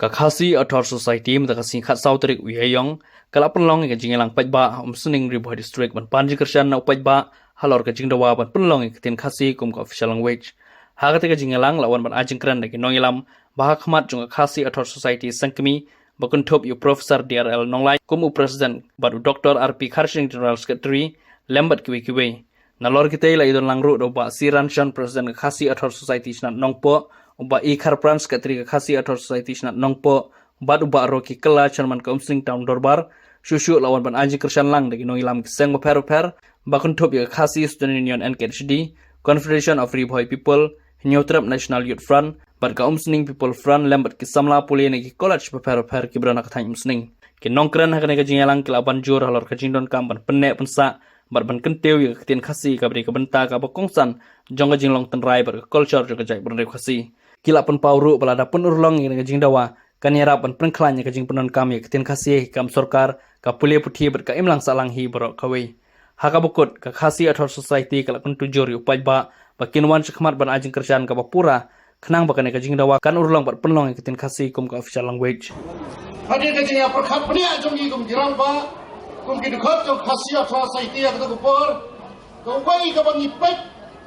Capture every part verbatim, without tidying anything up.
Ka Khasi Author Society mynta ka sngi khatsaw tarik u Ïaïong ka la pynlong ïa ka jingïalang paidbah ha Umsning, Ri Bhoi District ban pan jingkyrshan na u paidbah halor ka jingdawa ban pynlong ïa ka ktien Khasi kum ka official language. Ha kata ka jingïalang la wan ban ai jingkren da ki nongïalam ba ha khmat jong ka Khasi Author Society seng kmie ba kynthup ïa u Professor D R L Nonglait kum u President bad u Doctor R P Kharshing, General Secretary, lem bad kiwei kiwei. Nalor kitei la ïadon lang ruh da u Bah C Ranshon, President ka Khasi Author Society Shnat Nongpoh, u Bah E Kharpran, Secretary ka Khasi Author Society Shnat Nongpoh, bad u Bah Rocky Kylla, Chairman ka Umsning Town Dorbar. Shuh shuh la wan ban ai jingkyrshan lang da ki nongïalam ki seng bapher bapher ba kynthup ïa ka Khasi Student Union, N K S U D, Confederation of Ri Bhoi People, Hynñiewtrep National Youth Front bad ka Umsning People Front, lem bad ki samla pule na ki college bapher bapher kiba don ha ka thaiñ Umsning. Ki nongkren ha kane ka jingïalang ki la ban jur halor ka jingdonkam ban pynneh pynsah bad ban kyntiew ïa ka ktien Khasi kaba dei ka bynta kaba kongsan jong ka jinglong tynrai bad ka culture jong ka jaitbynriew Khasi. Ki la pynpaw ruh ba lada pynurlong ïa ka jingdawa kan ïarap ban pynkhlaiñ ïa ka jingpyndonkam ïa ka ktien Khasi ha ki kam sorkar, ka pule puthi bad ka imlang sahlang hi baroh kawei. Ha kaba kut, ka Khasi Author Society ka la kyntu jur ïa u paidbah ba kin wan shakhmat ban ai jingkyrshan kaba pura khnang ba kane ka jingdawa kan urlong bad pynlong ïa ka ktien Khasi kum ka official language. Hadien ka jingïapyrkhat bniah jong ngi kum ki rangbah, kum ki dkhot jong Khasi Author Society ha kato ka por, kawei kaba ngi peit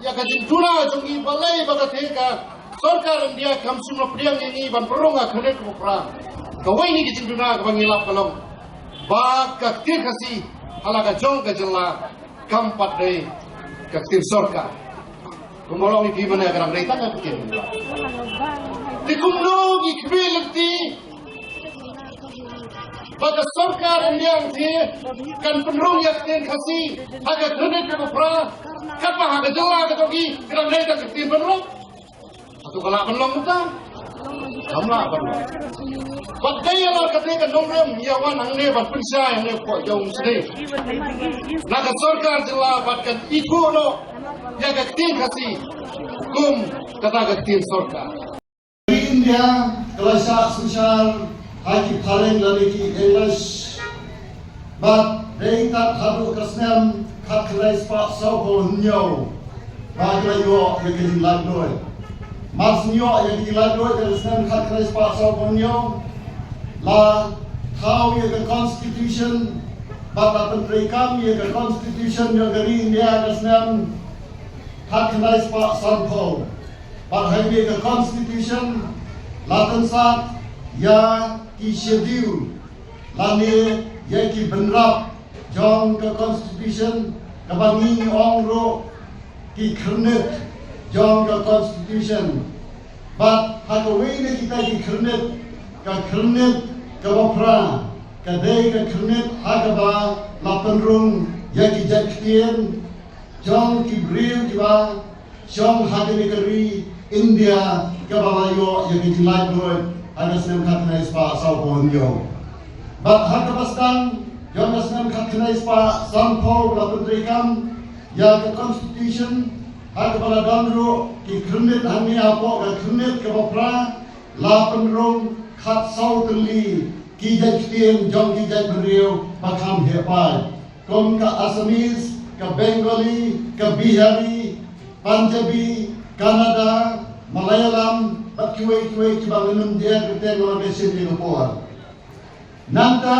ïa ka jingduna jong ngi balei ba kata ka sorkar India kam shym la pdiang ïa ngi ban pynrung ha ka khyrnit kaba phra. Kawei na ki jingduna kaba ngi lap ka long ba ka ktien Khasi ha la ka jong ka jylla kam pat dei ka ktien sorkar. Kumba long ïa phi mynne ka dang dei tang ka ktien. Te kumno ngi khmih lynti ba ka sorkar India te kan pynrung ïa ka ktien Khasi ha ka khyrnit kaba phra, katba ha ka jylla ka jong ngi ka dang dei tang ka ktien pynrung. Hato ka lah ban long kumta? Kam lah ban long. Bad dei ïa la kata ka nongrim ïa wan hangne ban pynshai hangne hapoh jong sdei na ka sorkar jylla bad kan ithuh noh ïa ka ktien Khasi kum kata ka ktien sorkar. Ri India ka la shah synshar ha ki phareng lane ki English. Bad dei tat haduh ka snem khatkhyndai spah sawphew hynñiew ba ki la ïoh ïa ka jinglaitluid. Mar shu ïoh ïa ka jinglaitluid ka snem khatkhyndai spah sawphew hynñiew, la thaw ïa ka constitution bad la pyntreikam ïa ka constitution jong ka ri India ka snem khatkhyndai spah sanphew. Bad ha kane ka constitution la pynsah ïa ki schedule lane ïa ki bynrap jong ka constitution, kaba ngi ngi ong ruh ki khyrnit jong ka constitution. Bad ha kawei na kita ki khyrnit, ka khyrnit kaba phra ka dei ka khyrnit ha kaba la pynrung ïa ki jait ktien jong ki briew kiba shong ha kane ka ri India kaba la ïoh ïa ka jinglaitluid ha ka snem khatkhyndai spah sawphew hynñiew. Bad ha kaba sdang jong ka snem khatkhyndai spah sanphew la pyntreikam ïa ka constitution ha kaba la don ruh ki khyrnit hangne hapoh ka khyrnit kaba phra la pynrung khatsaw tylli ki jait ktien jong ki jaitbynriew ba kham heh paid. Kum ka Assamese, ka Bengali, ka Bihari, Punjabi, Kannada, Malayalam, bad kiwei kiwei kiba ngam nym dier kyrteng namar ka shim ïa ka por. Nangta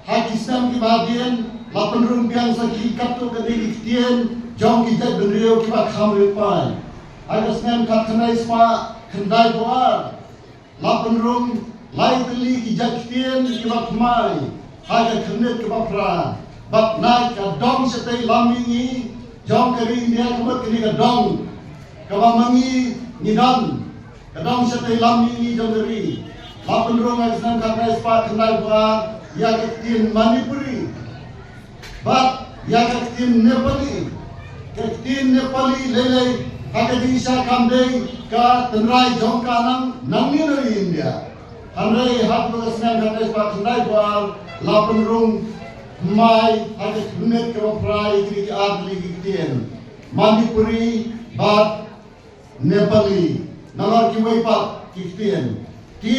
ha ki snem kiba hadien la pynrung biang sa ki katto katne ki ktien jong ki jaitbynriew kiba kham riewpaid. Ha ka snem khatkhyndai spah khyndaiphew ar la pynrung lai tylli ki jait ktien kiba thymmai ha ka khyrnit kaba phra. Bad na ka dong shatei lam mihngi jong ka ri India, ka mut kane ka dong kaba ma ngi ngi don, ka dong shatei lam mihngi jong ka ri, la pynrung ha ka snem khatkhyndai spah khyndaiphew ar ïa ka ktien Manipuri bad ïa ka ktien Nepali. Ka ktien Nepali lei lei ha ka jingshisha kam dei ka tynrai jong ka nang nangne na ri India. Hynrei ha ka snem khatkhyndai spah khyndaiphew ar la pynrung thymmai ha ka khyrnit kaba phra ïa kine ki ar tylli ki ktien, Manipuri bad Nepali, nalor kiwei pat ki ktien. Te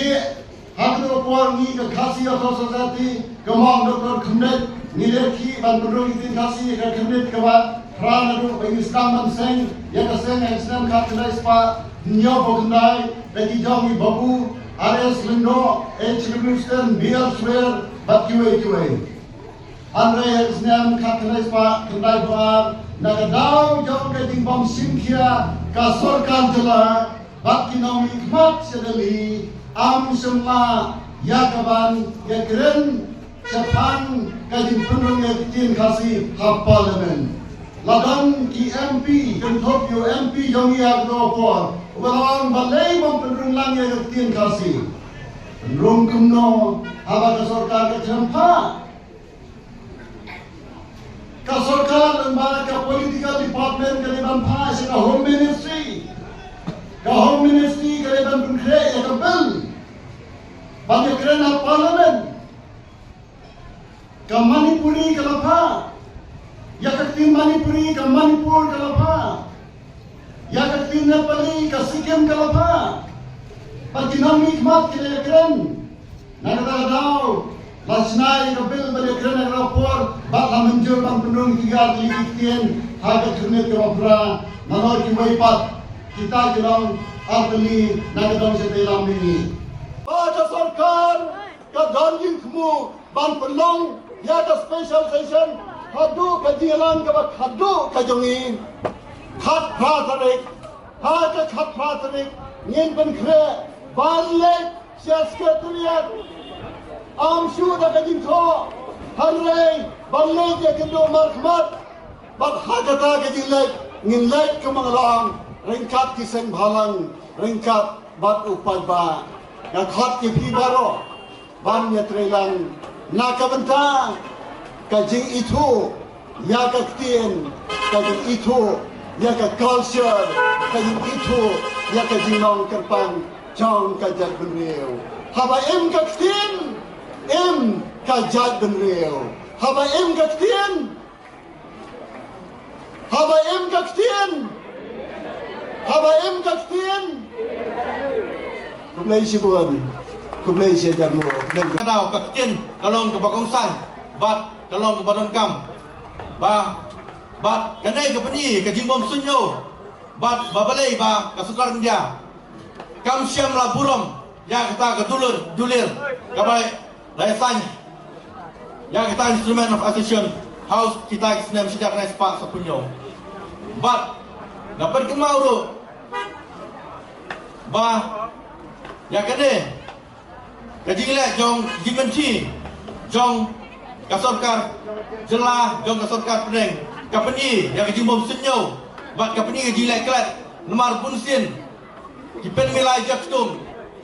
ha kato ka por ngi ka Khasi Author Society, ka mong Doctor Khymneit, ngi leh ki ban pynrung ïa ka ktien Khasi ha ka khyrnit kaba phra naduh ba ngi sdang ban seng ïa ka seng ha ka snem khatkhyndai spah hynñiewphew khyndai da ki jong i Babu R S Lyngdoh, H W Stan, B R Swer, bad kiwei kiwei. Hynrei ha ka snem khatkhyndai spah khyndaiphew ar, na ka daw jong ka jingbym shim khia ka sorkar jylla bad ki nongmihkhmat sha Delhi, ym shym la ïa kaban ïakren shaphang ka jingpynrung ïa ka ktien Khasi ha Parliament. La don ki M P, kynthup ïa u M P jong ngi ha kano ka por, uba la ong balei bym pynrung lang ïa ka ktien Khasi. Pynrung kumno haba ka sorkar ka khlem phah? Ka sorkar lyngba ka political department ka dei ban phah sha ka Home Ministry. Ka Home Ministry ka dei ban pynkhreh ïa ka bill ban ïakren ha Parliament. Ka Manipuri ka la phah. Ïa ka ktien Manipuri ka Manipur ka la phah. Ïa ka ktien Nepali ka Sikkim ka la phah. Bad ki nongmihkhmat ki la ïakren. Na kata ka daw la shna ïa ka bill ban ïakren ha kata ka por bad la mynjur ban pynrung ïa ki artylli ki ktien ha ka khyrnit kaba phra. Nalor kiwei pat kita ki long artylli na ka dong shatei lam mihngi. Ba ka sorkar ka don jingthmu ban pynlong ïa ka special session haduh ka jingïalang kaba khadduh ka jong ngi. Khatphra tarik, ha ka khatphra tarik ngin pynkhreh ban leit sha Secretariat. Ym shuh da ka jingthoh, hynrei ban leit ïakynduh markhmat. Bad ha kata ka jingleit ngin leit kumba nga la ong, ryngkat ki seng bhalang, ryngkat bad u paidbah. Nga khot ïa phi baroh ban ïatreilang na ka bynta ka jingithuh ïa ka ktien, ka jingithuh ïa ka culture, ka jingithuh ïa ka jinglong kyrpang jong ka jaitbynriew. Haba im ka ktien, im ka jaitbynriew. Haba im ka ktien, Haba im ka ktien. Haba im ka ktien. Khublei shibun. Khublei shihajar nguh. Khublei. Ka daw ka ktien ka long kaba kongsan bad ka long kaba donkam. Ba, bad kane ka pyni ka jingbym suidñiew bad ba balei ba ka sorkar India kam shym la burom ïa kata ka dulir, dulir kaba la ïasain ïa kata Instrument of Accession ha u kita ki snem shi hajar khyndai spah saphew hynñiew. Bad nga pynkynmaw ruh ba ïa kane ka jingleh jong jingmynthi jong ka sorkar jylla, jong ka sorkar pdeng, ka pyni ïa ka jingbym suidñiew bad ka pyni ka jingleh klet. Namar bunsien ki pynmilai jaktung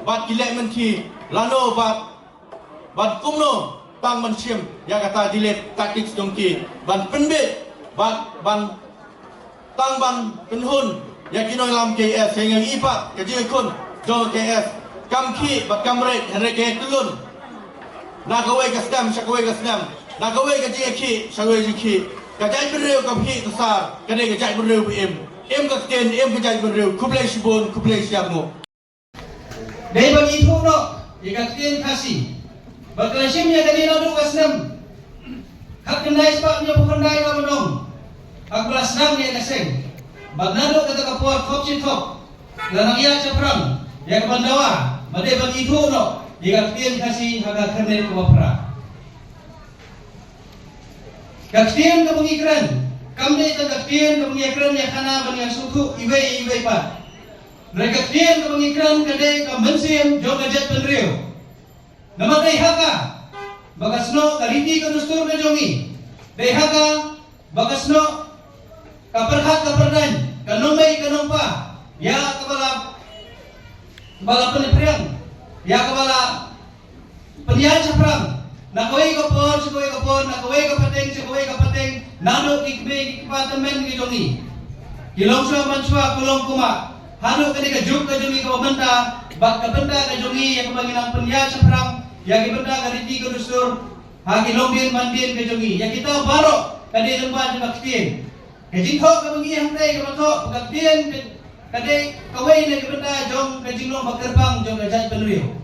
bad ki leh mynthi lano bad, bad kumno tang ban shim ïa kata delay tactics jong ki ban pynbeit bad ban tang ban pynhun ïa ki nongïalam K S. Ïa ngi pat ka jingïakhun jong K S kam khih bad kam rit, hynrei ka ïatyllun na kawei ka snem sha kawei ka snem, na kawei ka jingïakhih sha kawei ka jingïakhih. Ka jaitbynriew kam khih ka sar, ka dei ka jaitbynriew ba im. Im ka ktien, im ka jaitbynriew. Khublei shibun, khublei shihajar nguh. Dei ban ithuh noh ïa ka ktien Khasi. Ba ka la shim ïa kane naduh ka snem khatkhyndai spah hynñiewphew khyndai, ka ba nyngkong ha kaba la sdang ïa ka seng. Bad naduh kata ka por thok shi thok la nang ïaid shaphrang ïa ka ban dawa ba dei ban ithuh noh ïa ka ktien Khasi ha ka khyrnit kaba phra. Ka ktien kaba ngi kren kam dei tang ka ktien kaba ngi kren ïa khana ban ïa sngewthuh iwei ïa iwei pat. Hynrei ka ktien kaba ngi kren ka dei ka mynsiem jong ka jaitbynriew. Namar dei ha ka ba ka snoh ka riti ka dustur ka jong ngi. Dei ha ka ba ka snoh ka pyrkhat ka pyrdaiñ ka nongmei ka nongpa ïa kaba la, kaba la pynphriang, ïa kaba la pynïaid shaphrang na kawei ka por sha kawei ka por, na kawei ka pateng sha kawei ka pateng, naduh ki kmie ki kpa tymmen ki jong ngi, ki longshuwa manshuwa, ki longkmie, haduh kane ka juk ka jong ngi kaba mynta, bad ka bynta ka jong ngi ïa kaba ngi nang pynïaid shaphrang ïa ki bynta ka riti ka dustur ha ki longdien mandien ka jong ngi. Ïa kita baroh ka dei lyngba jong ka ktien. Ka jingthoh kaba ngi hangtei kaba thoh ka ktien ka, ka dei kawei na ki bynta jong ka jinglong ba kyrpang jong ka jaitbynriew.